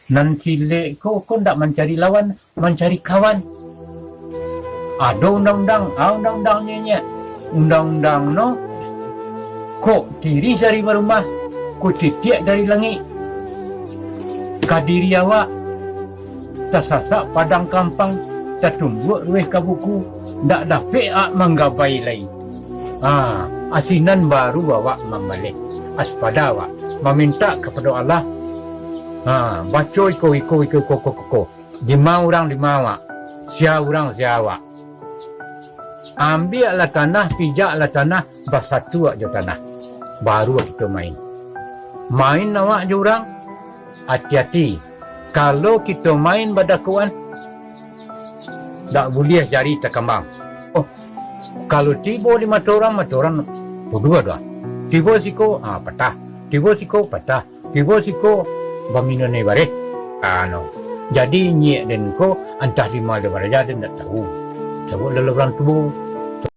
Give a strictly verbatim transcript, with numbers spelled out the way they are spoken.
Nan silek ko, ko ndak mancari lawan, mancari kawan. Ado undang-undang, ah, undang-undang nyenyek. Undang-undang no, kok tirih dari barumah, kok citiak dari langik. Ka diri awak, tasasak padang kampang, tatumbuak ruweh ka buku, ndak dapek awak manggabai lai. Ha, asinan baru awak mambaleh. Aspada awak mamintak kapado Allah. Ha, baco iko, iko, iko, ko, ko, ko, ko. Dima urang dima awak, sia urang sia awak. Ambiaklah tanah, pijaklah tanah, basatuak jo tanah. Baru kito main. Main awak jo urang, ati-ati. Kalau kito main badakoan, dak buliah jari takambang. Oh, kalau tibo di mato urang, mato urang puduah doh. Tibo siko, ah, patah. Tibo siko, patah. Tibo siko, baminun ni bareh. Ano. Jadi, nyiak den ko, antah di ma den baraja, den dak tahu. Sabab dalam urang tuo,